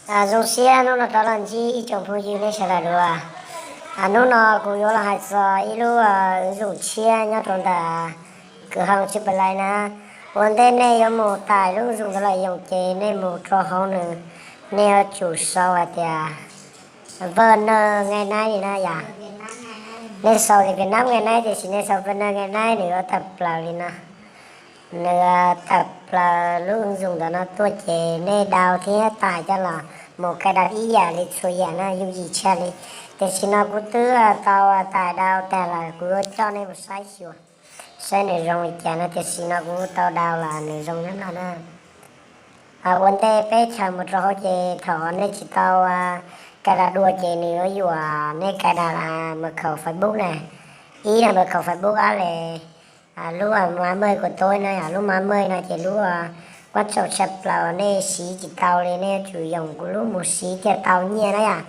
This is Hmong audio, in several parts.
Zoo siab hnub no rov los ntsib ib tsoom phooj ywg nej sawv daws dua. Hnub no kuv yuav los hais txog ib lub ứng dụng tshiab nyob rau ntawm kwv hoo tsib pes lais na. Ua ntej nej yuav mus tải lub ứng dụng ntawd los yoom ces nej mus rau hauv nws, nej yuav tsum sau hais tias Vân Nơ Ngày Nay li na yom. Nej sau tias Việt Nam Ngày Nay, tiam sis nej sau Vân Nơ Ngày Nay nws yuav tawm plaws li no. Nws tawm plaws lub ứng dụng ntawm no tuaj ces nej download thiab tải coj los mus cài đặt ib yam li txhua yam na, yooj yim tshaj li. Tiam sis no kuv twb tau tải download tag lawm, kuv yuav coj nej mus saib xyuas, saib nws zoo li cas no. Tiam sis no kuv tau download los nws zoo nyob no na. Ua ntej peb chaws mus rau hauv ces thaum nej tsis tau cài đặt dua ces nws yuav yuam nej cài đặt mật khẩu Facebook na. Ib yog mật khẩu Facebook ab li lub má mơi của tôi no, lub má mơi no ces lub quan trọng tshaj plaws, nej siv tsis tau li, nej yuav tsum yoom kuv lub mus siv thiaj tau nyiaj na yom.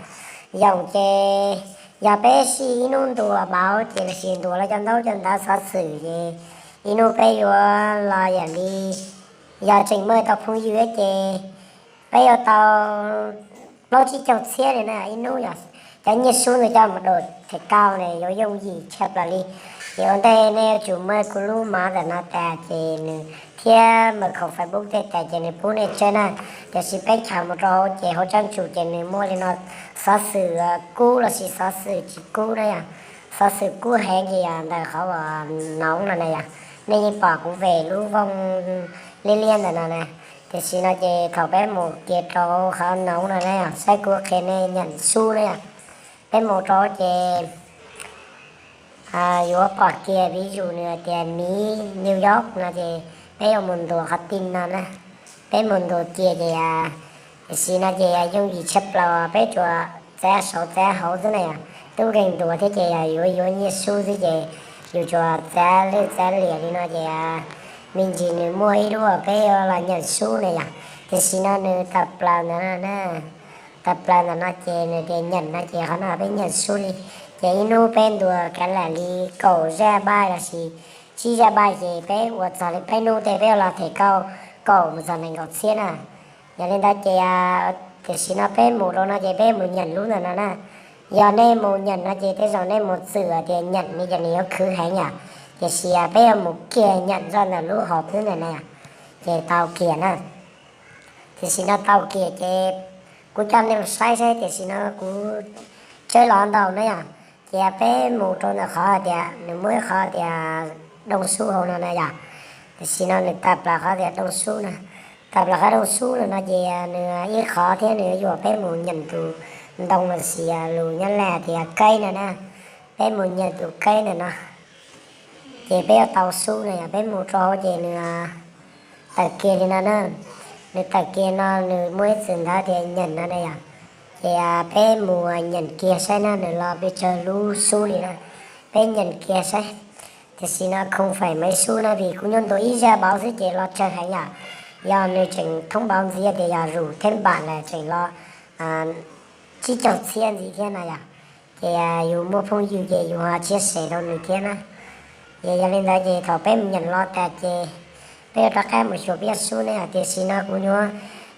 Yoom ces yog peb sij ib hnub ntuas báo ces lossis ntuas lawv cov ntaub cov ntawv xov xwm ces ib hnub peb yuav los yam li, yog tseem mơi tau phooj ywg ces peb yuav tau plaub tsib caug txhiab li na ib hnub yom. Cov nyiaj sub ntawd coj mus dawm them kauj ne yuav yooj yim tshaj plaws li. Ces ua ntej nej yuav tsum mơi kuv lub mav ntawm no tas ces nws thiab mật khẩu Facebook tej tas ces nws pub nej tsawb na. Tiam sis peb chaws mus rau hauv ces hauv tsab ntsus ces nws muaj li no, xov xwm kub lossis xov xwm tsis kub na yom. Xov xwm kub heev ces yog ntawm qhov uas noov no na yom. Nej yeej pom kuv vem lub vooj liab liab ntawm no na. Tiam sis no ces thaum peb mus kiag rau qhov noov no na yom, saib kuv qhia nej nyam sub na yom. Peb mus rau ces yuav pom kiag ví dụ nws hais tias Mỹ, New York no ces peb yuav mus ntuas qhov tin no na. Peb mus ntuas kiag ces, tiam sis no ces yooj yim tshaj plaws, peb tsuas txav saud txav hauv xwb na yom. Tub nkeeg ntuas thiab ces yuav yuav nyiaj sub xwb ces yus tsuas txav lwj txav liam li no ces me ntsis nws muaj ib lub peb yuav los nyam sub na yom. Tiam sis no nws tawm plaws ntawm no na, tawm plaws ntawm no ces nws tias nyam no ces qhov no peb nyam sub li. Ces ib hnub peb ntuas kav lam li kaum zaj npaj lossis tsib zaj npaj ces peb ua txog li peb hnub tej peb yuav los them kauj kaum mus txog nees nkaum txhiab na. Yog li ntawd ces, tiam sis no peb mus rau no ces peb mus nyam lub ntawm no na. Yog nej mus nyam no ces tej zaum nej mus txwm tias nyam li ces nws yuav khwv heev yom. Tiam sis peb yuav mus kiag nyam zoj ntawm lub hauv xwb ntawm na, ces tau kiag na. Tiam sis no tau kiag ces kuv coj nej mus saib saib, tiam sis no kuv tsawb los ntau na yom. Ces peb mus rau ntawm qhov tias nws muaj ib qhov tias doo sub hauv no na yom. Tiam sis no nws tawm plaws qhov tias doo sub na. Tawm plaws qhov doo sub no no ces nws ib qhov thiab nws yuam peb mus nyam tus ntoo lossis lus nyob laj tias keb no na. Peb mus nyam tus keb ntawm no ces peb yuav tau sub na yom. Peb mus rau hauv ces nws tawm kiag li no na. Nws tawm kiag no nws muaj ib txwm ntawv tias nyam no na yom. Ces peb mus nyam kiag saib na, nws los pes tsawg lub sub li na. Peb nyam kiag saib. Tiam sis no không phải mấy xu na, vim kuv nyuaj ntuas ib zaj báo xwb ces los tsawg heev yom. Yog nws tseem thông báo ntxiv tias yog rủ thêm bạn lawm tseem los tsib caug txhiab ntxiv thiab no yom. Ces yus muaj phooj ywg ces yus ho chia sẻ rau nws thiab na. Ces yog li ntawd ces thaum peb mus nyam los tas ces peb yuav rov qab mus xyuas peb zaj sub ne, tiam sis no kuv nyuam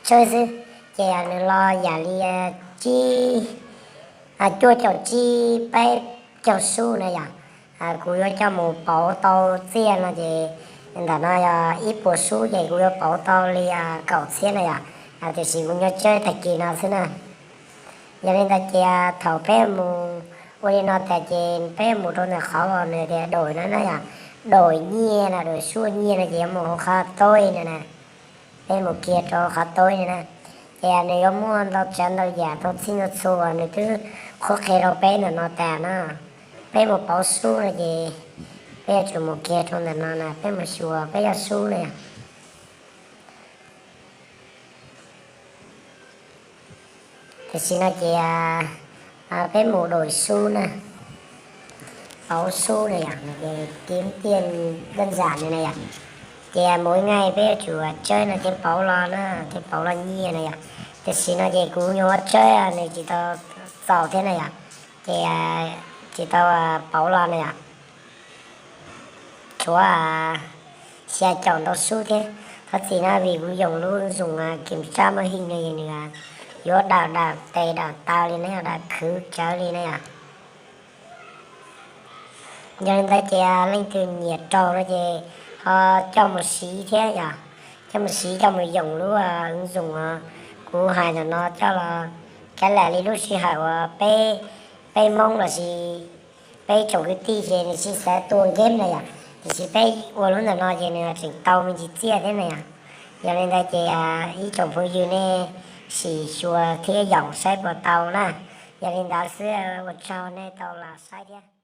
tsawb xwb. Ces nws los yam li tsib, cuaj caum tsib peb caug sub na yom. Kuv yuav coj mus pauv tau txiaj no ces ntawm no yog ib puas sub ces kuv yuav pauv tau li kaum txhiab na yom. Tiam sis kuv nyuam tsawb tag kis no xwb na. Yog li ntawd ces thaum peb mus ua li no tas ces peb mus rau ntawm qhov uas nws tias đổi no na yom, đổi nyiaj no, đổi sub nyiaj no ces yuav mus hauv qhov tôi no na. Peb mus kiag rau qhov tôi no na, ces nws yuav muaj ntau tsav ntau yam tau txhij ntau txhua uas nws twb qhuab qhia rau peb ntawm no tas na. Peb mus pauv sub no ces peb yuav tsum mus kiag rau ntawm no na, peb mus xyuas peb zaj sub na. Tiam sis no ces peb mus đổi xu na, pauv sub na yom, kiếm tiền đơn giản no na yom. Ces mus ib nqaij peb yuav tsum tsawb no thiaj pauv los na, thiaj pauv los nyiaj na yom. Tiam sis no ces kuv nyuam tsawb nws tsis tau txaus thiab na yom, ces tsis tau pauv los na yom. Tshuav xya caum ntau sub thiab. Thov txim na vim kuv yoom lub ứng dụng kiểm tra màn hình no nws yuav dawm dawm tes dawm taw li ne, yog dawm khwv tsawv li ne yom. Yog li ntawd ces leej twg nyiam raug no ces ho coj mus siv thiab yom, coj mus siv coj mus yoom lub zus kuv hais ntawm no coj los, kav liam li lub sij hawm uas peb, peb Hmoob lossis peb tsoom kwv tij ces nws tsis xav tua game na yom, tiam sis peb ua lub ntawm no ces nws tseem tau me ntsis txiaj thiab na yom. Yog li ntawd ces ib tsoom phooj ywg nej sim xyuas thiab yoom saib puas tau na. Yog li ntawd xwb, ua tsaug nej tau los saib thiab.